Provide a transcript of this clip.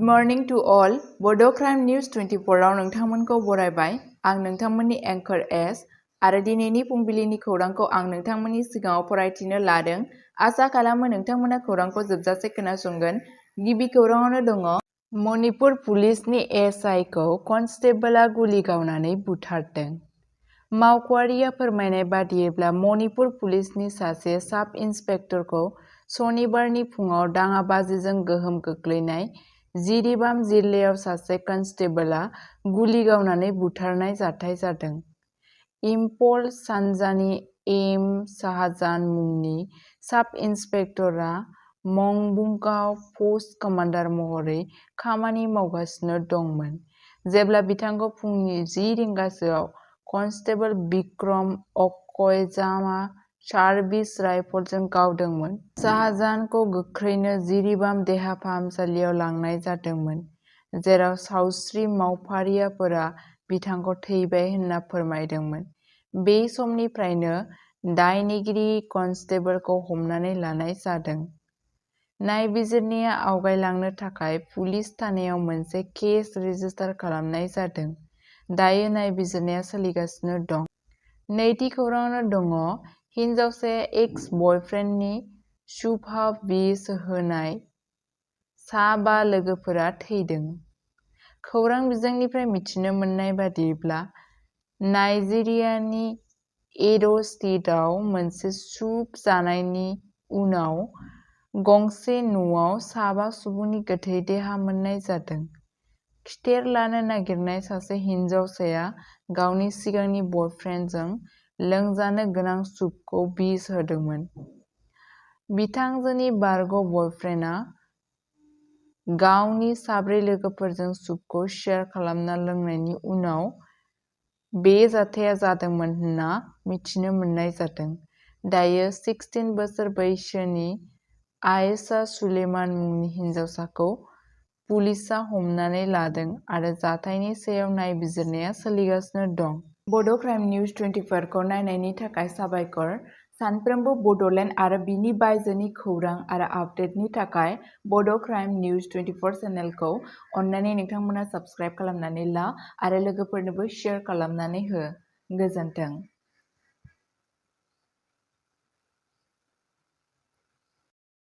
morning to all. Bodo News 24 आव नोंथांमोनखौ बरायबाय। आं नोंथांमोननि एंकर एस आरो दिनैनि फुंबिलिनि खौरांखौ आं नोंथांमोननि सिगाङाव फरायथिनो लादों। आसा खालामो नोंथांमोना खौरांखौ जोबजासे खोनासंगोन। गिबि खौराङावनो दङ मणिपुर पुलिसनि एसआइ खौ कनस्टेबलआ गुलि गावनानै बुथारदों। मावख'आरिया फोरमायनाय बादियैब्ला मणिपुर पुलिसनि सासे साब इन्सपेक्टरखौ सनिबारनि फुङाव दाङाबाजिजों गोहोम खोख्लैनाय जिरिबाम जिल्लायाव सासे कनस्टेबलआ गुलि गावनानै बुथारनाय जाथाय जादों। इम्फल सानजानि एम शाहजान मुंनि साब इन्सपेक्टरआ मंबुंगाव पोस्ट कमान्डार महरै खामानि मावगासिनो दंमोन जेब्ला बिथांखौ फुंनि 10 रिंगासोआव कनस्टेबल बिक्रम अक्कयजामआ सार्भिस राइफलजों गावदोंमोन। शाहजानखौ गोख्रैनो जिरिबाम देहा फाहामसालियाव लांनाय जादोंमोन जेराव सावस्रि मावफारियाफोरा बिथांखौ थैबाय होनना फोरमायदोंमोन। बे समनिफ्रायनो दायनिगिरि कनस्टेबलखौ हमनानै लानाय जादों। नायबिजिरनाया आवगायलांनो थाखाय पुलिस थानायाव मोनसे केस रेजिस्टार खालामनाय जादों। दायो नायबिजिरनाया सोलिगासिनो दं। नैथि खौराङावनो दङ हिनजावसाया एक्स बयफ्रेन्डनि सुभाव बिस होनाय सा 5 लोगोफोरा थैदों। खौरां बिजोंनिफ्राय मिथिनो मोननाय बादियैब्ला नाइजेरियानि एड' स्टेटआव मोनसे सुप जानायनि उनाव गंसे न'आव सा 5 सुबुंनि गोथै देहा मोननाय जादों। खिथेर लानो नागिरनाय सासे हिनजावसाया गावनि सिगांनि बयफ्रेन्डजों लोंजानो गोनां सुपखौ बिस होदोंमोन। बिथांजोनि बारग' बयफ्रेन्डआ गावनि 4 लोगोफोरजों सुपखौ शेयार खालामना लोंनायनि उनाव बे जाथाया जादोंमोन होनना मिथिनो मोननाय जादों। दायो 16 बोसोर बैसोनि आयशा सुलेमान मुंनि हिनजावसाखौ पुलिसआ हमनानै लादों आरो जाथायनि सायाव नायबिजिरनाया सोलिगासिनो दं। बड' निउज 24 खौ नायनायनि थाखाय साबायखर। सानफ्रोमबो बड'लेण्ड आरो बिनि बायजोनि खौरां आरो आपडेटनि थाखाय बड' निउज 24 चेनेलखौ अन्नानै नोंथांमोना साबस्क्राइब खालामनानै ला आरो लोगोफोरनोबो शेयार खालामनानै हो। गोजोन्थों।